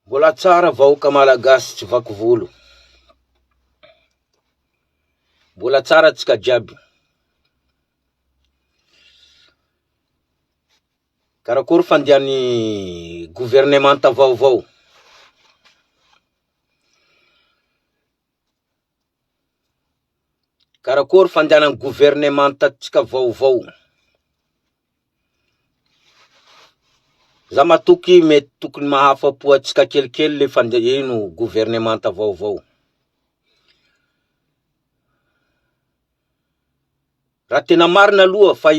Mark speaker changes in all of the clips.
Speaker 1: Mbola tsara vahoaka malagasy tsy vaky volo. Mbola tsara tsika jiaby. Karakory fandehan'ny governemanta vaovao? Karakory fandehanan'ny governemantantsika vaovao? Za matoky mety tokony mahafa-po antsika kelikely le fande- ino governemanta vaovao. Raha tena marina aloha fa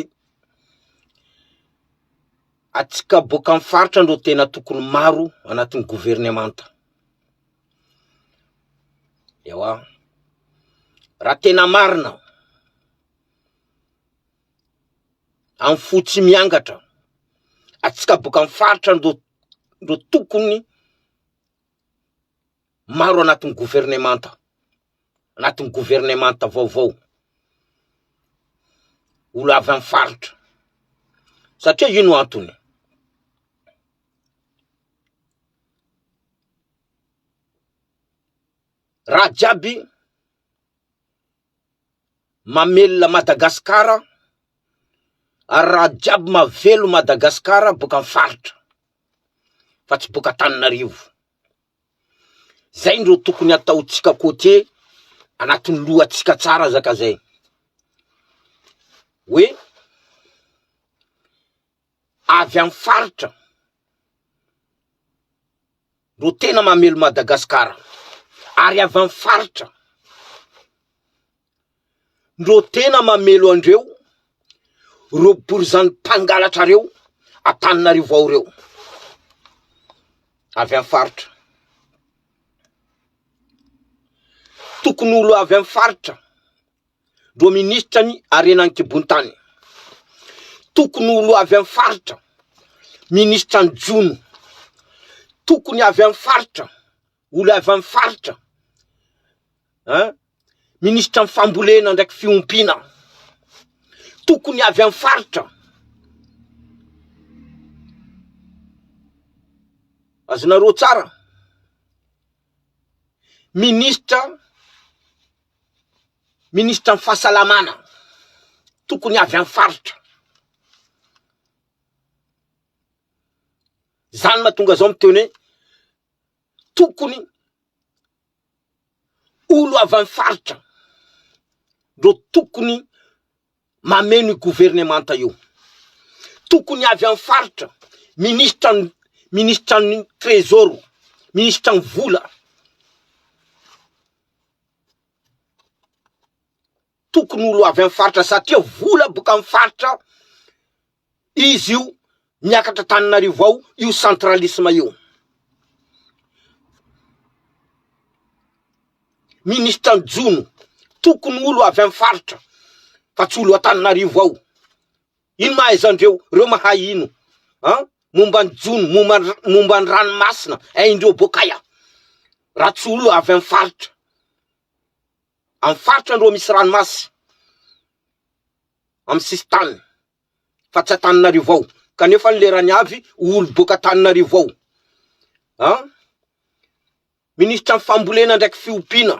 Speaker 1: antsika boaka amin'ny faritra ndrô tena tokony maro anatin'ny governemanta. Ewa, raha tena marina, amin'ny fo tsy miangatra, antsika boaka amin'ny faritra ndrô ndrô tokony maro anatin'ny governemanta, anatin'ny governemanta vaovao, olo avy amin'ny faritra, satria ino antony? Raha jiaby mamelona Madagasikara ary raha jiaby mahavelo Madagasikara boaka amin'ny faritra fa tsy boaka Antananarivo. Zay ndrô tokony ataontsika côtier anatin'ny lohantsika tsara zaka zay hoe avy amin'ny faritra no tena mamelo Madagasikara ary avy amin'ny faritra ndreo tena mamelo andreo reo borizano mpangalatra reo Antananarivo ao reo avy amin'ny faritra tokony olo avy amin'ny faritra Ndreo minisitra ny harena an-kibon-tany. Tokony olo avy amin'ny faritra, minisitra ny jono. Tokony avy amin'ny faritra, olo avy amin'ny faritra, hein, minisitra ny fambolena ndraiky fiompiana. Tokony avy amin'ny faritra. Azonareo tsara? Minisitra Minisitra ny fahasalamana tokony avy amin'ny faritra. Zany mahatonga zao miteny hoe tokony olo avy amin'ny faritra ndreo tokony mameno io governemanta io. Tokony avy amin'ny faritra, minisitra ny minisitra ny trésor, minisitra ny vola. Tokony olo avy amin'ny faritra satria vola boka amin'ny faritra izy io miakatra Antananarivo ao io centralisme io. Minisitra ny jono tokony olo avy amin'ny faritra fa tsy olo Antananarivo ao. Ino ma ahaizandreo reo mahay ino an momba ny jono momba momba ny ranomasina haindreo bokaia raha tsy olo avy amin'ny faritra. Amin'ny faritra ndreo misy ranomasy amin'ny sisintany fa tsy Antananarivo ao kanefa ny lerany avy olo boaka Antananarivo ao an minisitra ny fambolena ndraiky fiompiana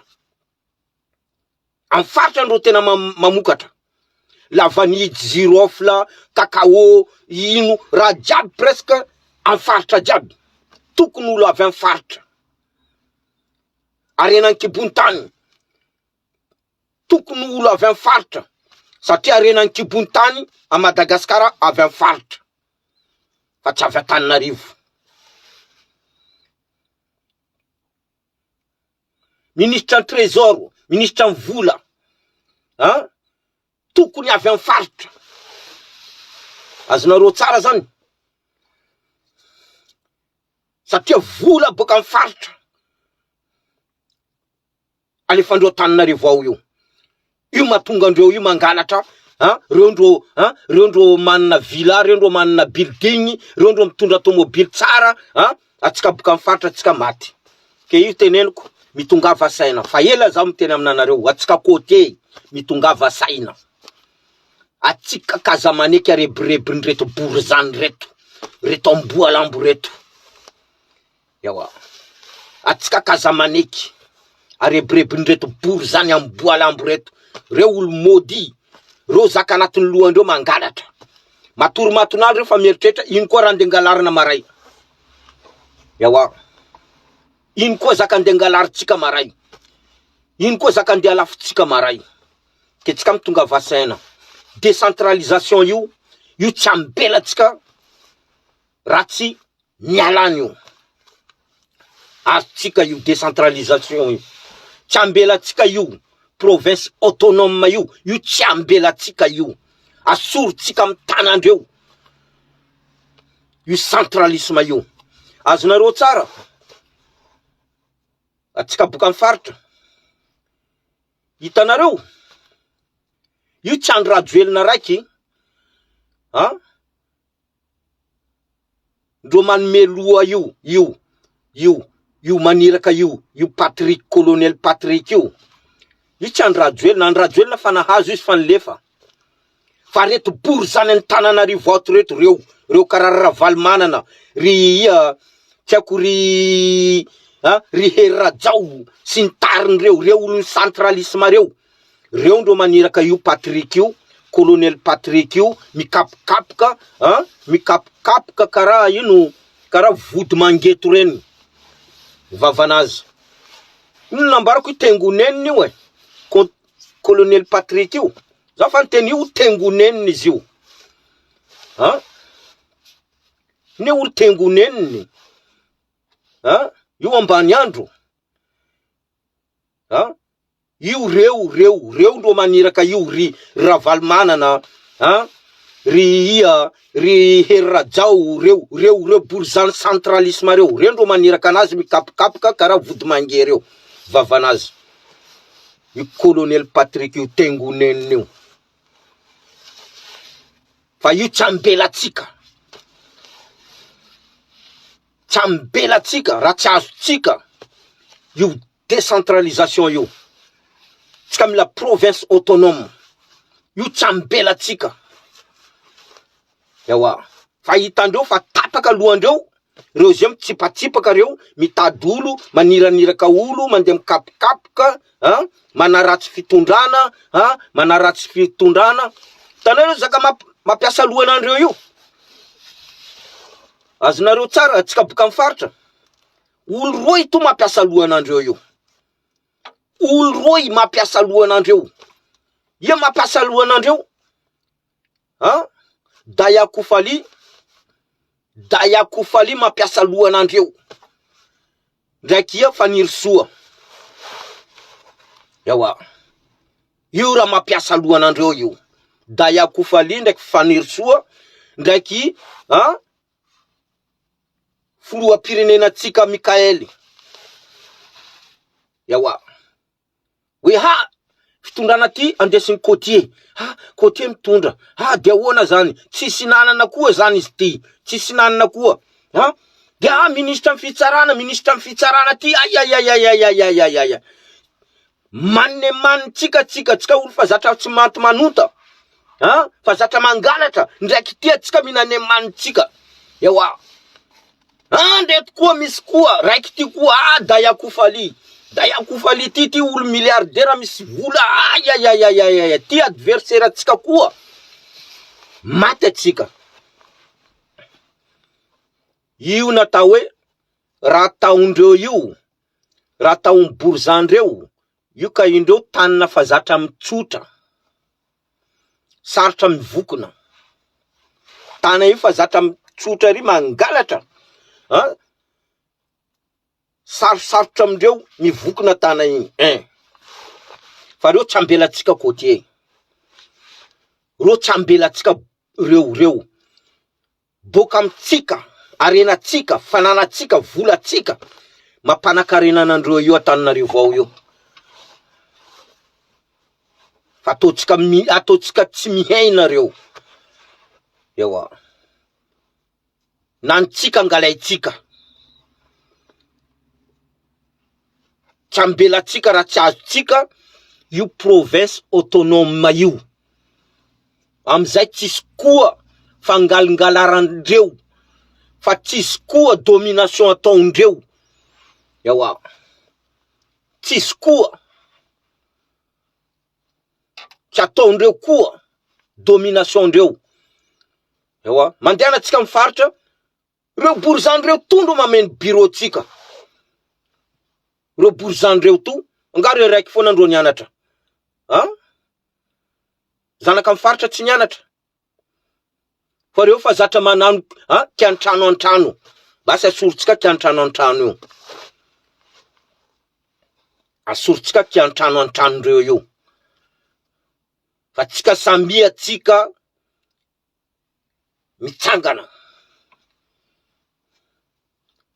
Speaker 1: amin'ny faritra ndreo tena mamokatra lavanille girofle cacao ino raha jiaby presque amin'ny faritra jiaby tokony olo avy amin'ny faritra harena an-kibon-tany tokony olo avy amin'ny faritra satria harena an-kibon-tany a Madagasikara avy amin'ny faritra fa tsy avy Antananarivo. Minisitra ny trésor, minisitra ny vola, an, tokony avy amin'ny faritra. Azonareo tsara zany? Satria vola boaka amin'ny faritra. Alefandreo Antananarivo ao io. Io mahatonga andreo io mangalatra an, reo ndreo an, reo ndreo manana villa, reo ndreo manana building, reo ndreo mitondra tomobily tsara an, atsika boka amin'ny faritra atsika maty. Ke io teneniko, mitongava saina. Fa ela zaho miteny aminanareo, atsika côtier, mitongava saina. Atsika k'aza maneky arebirebin'ireto borizano reto, reto amboalambo reto. Ewa. Atsika k'aza maneky arebirebin'ireto bory zany amboa lambo reto. Reo olo maudit, reo zaka anatin'ny lohandreo mangalatra. Matory maton'aly reo fa mieritreritra ino koa raha andeha angalarina maray. Ewa. Ino koa zaka andeha angalarintsika maray. Ino koa zaka andeha alafontsika maray. Ke tsika mitongava saina. Décentralisation io, io tsy ambelantsika raha tsy miala any io. Azontsika io décentralisation io. Tsy ambelantsika io province autonome io, io tsy ambelantsika io. Asorontsika amin'ny tanandreo io centralisme io. Azonareo tsara? Atsika boka amin'ny faritra. Hitanareo? Io tsy Andry Rajoelina raiky an! Ndreo manome loha io, io, io, io maniraka io, io Patrick, colonel Patrick io. Io tsy Andry Rajoelina, Andry Rajoelina fa nahazo izy fa nilefa. Fa reto bory zany Antananarivo ato reto, reo, reo karaha Ravalomanana, ry ia, tsy haiko ry, a, ry Hery Rajao sy ny tariny reo, reo olon'ny centralisme reo. Reo ndreo maniraka io Patrick io, colonel Patrick io, mikapokapoka an, mikapokapoka karaha ino, karaha vody mangeto reny vavanazy. Ino nambarako io tengonenina io e, co- colonel Patrick io, za fa niteny io tengonenina izy io, an, ne olo tengoneniny, an, io ambany andro, an. Io reo reo reo ndro maniraka io ry Ravalomanana a ry ia ry Hery Rajao reo reo reo borizano centralisme reo reo ndro maniraka anazy mikapokapoka karaha vodimange reo vavanazy io colonel Patrick io tengonenina io fa io tsy ambelatsika tsy ambelatsika raha tsy azontsika io Décentralisation io. Tsika mila province autonome. Io tsy ambela tsika. Ewa. Fa hitandreo fa tapaka lohandreo reo zay mitsipatsipaka reo mitady olo maniraniraka olo mandeha mikapokapoka an manaratsy fitondrana an manaratsy fitondrana. Hitanareo zaka mampiasa lohanandreo io. Azonareo tsara tsika boka am faritra. Olo roy to mampiasa lohanandreo io. Olo roy mampiasa lohanandreo. Ia mampiasa lohanandreo? An? Daya Kofali, Daya Kofali mampiasa lohanandreo. Ndraiky ia Fanirisoa. Ewa. Io raha mampiasa lohanandreo io. Daya Kofali ndraiky Fanirisoa ndraiky an? Filoham-pirenenantsika Mickaël Ewa hoe ha fitondrana ty andesin'i Côtier ha Côtier mitondra ha de ahoana zany tsisy nanana koa zany izy ty tsisy nanana koa ha de ha ministre ny fitsarana ministre ny fitsarana ty aiaiaiaiaiaiaiaia Manemanintsika tsika tsika olo fa zatra tsy maty manonta a fa zatra mangalatra ndraiky tia tsika minanemanitsika ewa a ndreto koa misy koa raiky ty koa a dayakofaly dayakofaly ty ty olo milliardaire misy vola aiaiaiaiaia ty adversaire tsika koa maty atsika io natao hoe raha ataondreo io Raha ataon'ny borizandreo io ka indreo tanana fa zatra mitsotra, sarotra mivokona, tana io fa zatra mitsotra ary mangalatra an, sarosarotra amindreo mivokona tana igny ein, fa reo tsy ambelantsika côtier, reo tsy ambelantsika reo reo. Boaka amintsika, harenantsika, fananantsika, volantsika, mampanakarena anandreo io Antananarivo ao io. Fa ataontsika mi- ataontsika tsy mihaina reo. Ewa. Na antsika angalaintsika. Tsy ambelantsika raha tsy azontsika io province autonome io. Amizay tsisy koa fangalingalaran-dreo, fa tsisy koa domination ataon-dreo. Ewa, tsisy koa, tsy ataondreo koa domination-ndreo. Ewa, mandehana antsika amin'ny faritra, reo borizano reo tondro mameno bureau-tsika. Reo borizano reo to, angaha reo raiky foana ndreo nianatra? An? Zanaka amin'ny faritra tsy nianatra. Fa reo fa zatra manano an kiantrano an-trano. Basy asorontsika kiantrano an-trano io. Asorontsika kiantrano an-trano reo io. Fa tsika samia tsika mitsangana.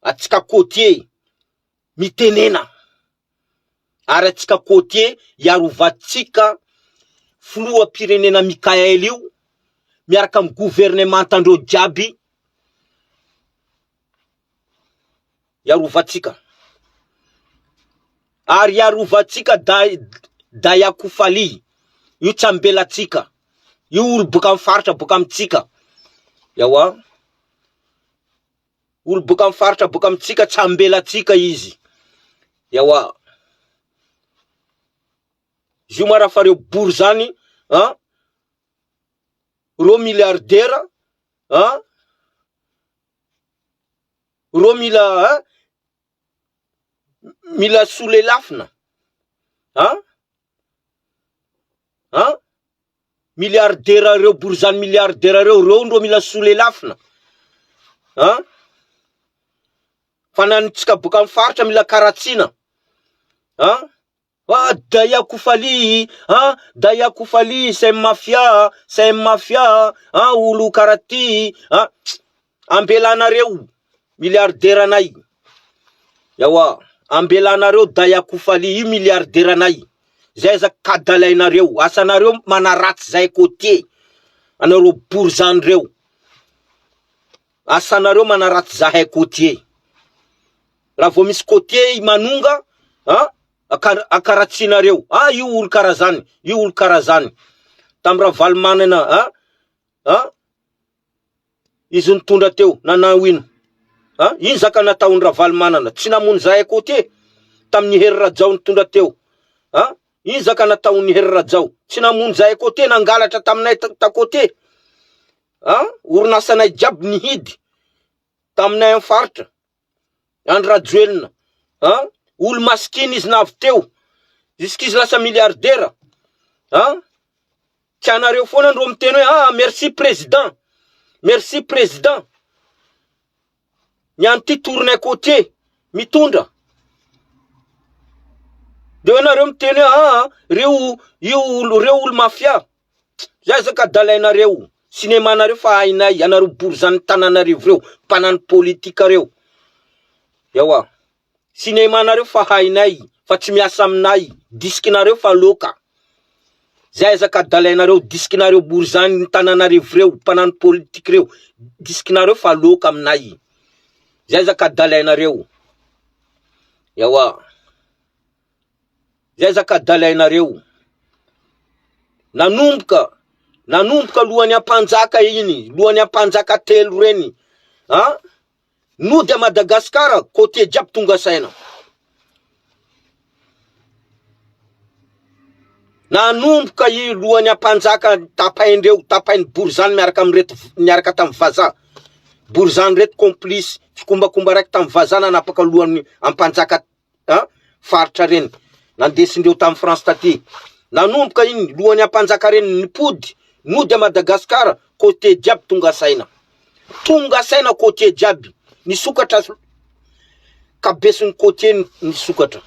Speaker 1: Atsika côtier mitenena. Ary atsika côtier hiarovantsika filoham-pirenena Mickaël io miaraka amin'ny gouvernemantandreo jiaby hiarovantsika. Ary hiarovantsika Dayakofali io tsy ambelantsika. Io olo boka amin'ny faritra boka amintsika. Ewa. Olo boka amin'ny faritra boka amintsika tsy ambelantsika izy. Ewa. Izy io ma raha fa reo bory zany an, reo milliardaire an, reo mila an, mila solelafina an, an, milliardaire reo borizany milliardaire reo, reo ndreo mila solelafina an, fa na ny tsika boka amin'ny faritra mila karatsiana an. Ah Daya Koufali ah Daya Koufali c'est un mafia c'est un mafia ah olo karaha ty ah ambelanareo milliardaire anay Ewa ambelanareo Daya Koufali io milliardaire anay zay aza kadalainareo asanareo manaratsy zahay côtier anareo borizany reo asanareo manaratsy zahay côtier Raha vao misy côtier manonga an, akaratsianareo, ah io olo karaha zany, io olo karaha zany. Tamin'ny Ravalomanana an, an, izy nitondra teo, nanao ino? An, ino zaka nataon'i Ravalomanana? Tsy namono zahay côtier tamin'ny Hery Rajao nitondra teo. An, ino zaka nataon'i Hery Rajao? Tsy namono zahay côtier, nangalatra taminay ta côtier. An, orinasanay jiaby nihidy taminay amin'ny faritra. Andry Rajoelina an! Olo masikina izy navy teo jusqu'izy lasa milliardaire an! Tsy anareo foana ndrô miteny hoe ah merci président, merci président. Ny an'ity tournée côtier mitondra. De hoe nareo miteny hoe ah reo io olo reo olo mafia. Zay aza ka adalainareo, cinéma nareo fa hainay, anareo borizan'ny Tananarivo reo, mpanano politique reo. Ewa, cinéma nareo fa hainay, fa tsy miasa aminay, disque nareo fa loka. Zay aza ka adalainareo, disque nareo borizan'ny Tananarivo reo, mpanano politique reo, disque nareo fa loka aminay. Zay aza ka adalainareo. Ewa. Zay aza kadalainareo. Nanomboka, nanomboka lohan'ny ampanjaka iny, lohan'ny ampanjaka telo reny. An? Nody a Madagascar, côté jiaby tonga saina. Nanomboka i lohan'ny ampanjaka tapaindreo, tapain'ny borizany miaraka amin'ireto niaraka tamin'ny vazaha. Borizany reto complice, fikombakomba raiky tamin'ny vazaha nanapaka lohan'ny ampanjaka a faritra reny nandesindreo tamy France taty nanomboka iny lohany ampanjaka reny nipody nody a Madagascar côté jiaby tonga saina tonga saina côté jiaby nisokatra kabeson'ny côté nisokatra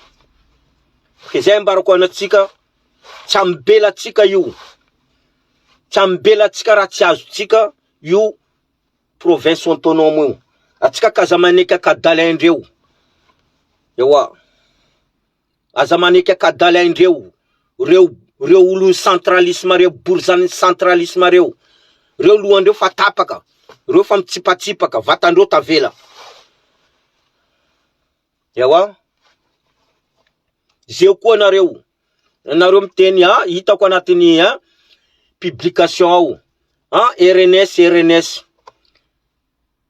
Speaker 1: izay ambarako anatsika tsy ambelatsika io tsy ambelatsika raha tsy azontsika io province autonome io. Atsika ka aza maneky akadalaindreo. Ewa. Aza maneky akadalaindreo. Reo reo olon'ny centralisme reo, borizan'ny centralisme reo. Reo lohandreo fa tapaka. Reo fa mitsipatsipaka, vatandreo tavela. Ewa. Zeo koa nareo. Nareo miteny ah, hitako anatin'ny ah, publication ao. Ah, RNS, RNS.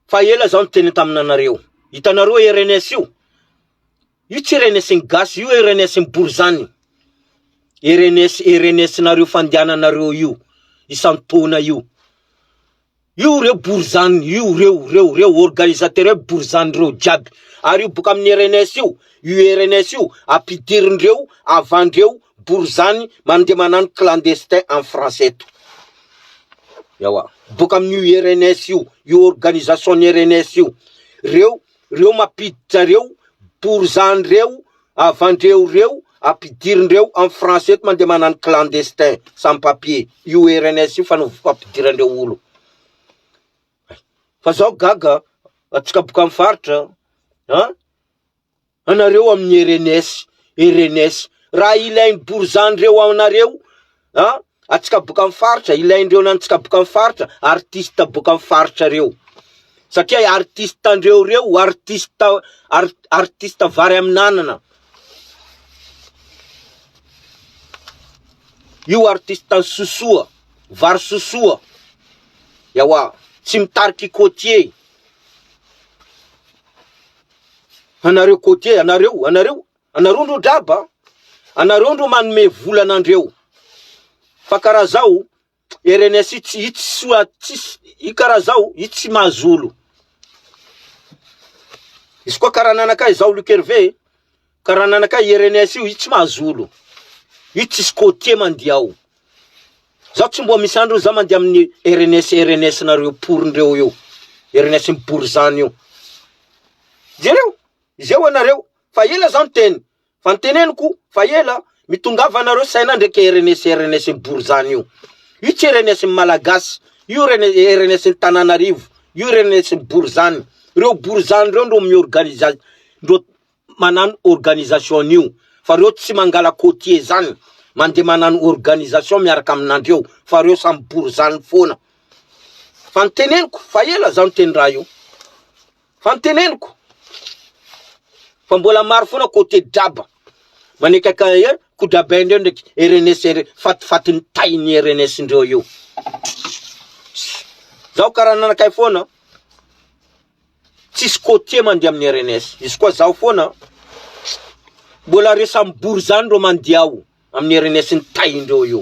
Speaker 1: Fa ela zaho niteny taminanareo. Hitanareo RNS io? Io tsy RNS ny gasy io RNS ny borizany. RNS RNS nareo fandehananareo io isan-taona io. Io reo borizany io reo reo reo organisateur reo borizany reo jiaby. Ary io boka amin'ny RNS io, io RNS io ampidirindreo avandreo borizany mandeha manano clandestin en France eto. Ewa, boka amin'io RNS io, io organisation ny RNS io. Reo reo mampiditra reo borizany reo avandreo reo ampidirindreo en France eto mandeha manano clandestin sans papier. Io RNS io fanaov- fampidirandreo olo. Fa zao gaga, atsika boka amin'ny faritra, an? Anareo amin'ny RNS, RNS, raha ilain'ny borizandreo anareo, an, antsika boka amin'ny faritra, ilaindreo antsika boka amin'ny faritra, artiste boka amin'ny faritra reo. Satria artiste andreo reo, artiste, artiste vary amin'anana. Io artiste sosoa, vary sosoa. Yawa, tsy mitariky côtier. Anareo côtier, anareo, anareo, anareo ndro draba, anareo ndro manome vola anandreo. Fa karaha zao, RNS io tsy, io tsy soa, tsisy, io karaha zao, io tsy mahazo olo. Izy koa karaha nanakay zaho Luc Hervé, karaha nanakay RNS io, io tsy mahazo olo. Io tsisy côtier mandeha ao. Zaho tsy mbo misy andro za mandeha amin'ny RNS RNS nareo porondreo io. RNS miborizany io. Jereo, izeo anareo, fa ela za niteny, fa niteneniko fa ela, mitongava anareo saina ndraiky RNS RNS miborizany io. Io tsy RNS ny Malagasy, io RNS ny Tananarivo, io RNS miborizany. Reo borizany reo ndreo mi-organisa, ndreo manano organisation an'io fa reo tsy mangala côtier zany mandeha manano organisation miaraka aminandreo fa reo samy borizany foana fa niteneniko fa ela zaho niteny raha io fa niteneniko fa mbola maro foana côté draba manekaka e kodrabaindreo ndraiky RNS fatifatin'ny tain'ny RNS ndreo io zaho karaha nanakay foana Tsisy côtier mandeha amin'ny RNS. Izy koa zaho foana mbola reo samy bory zany reo mandeha ao amin'ny RNS ny taindreo io.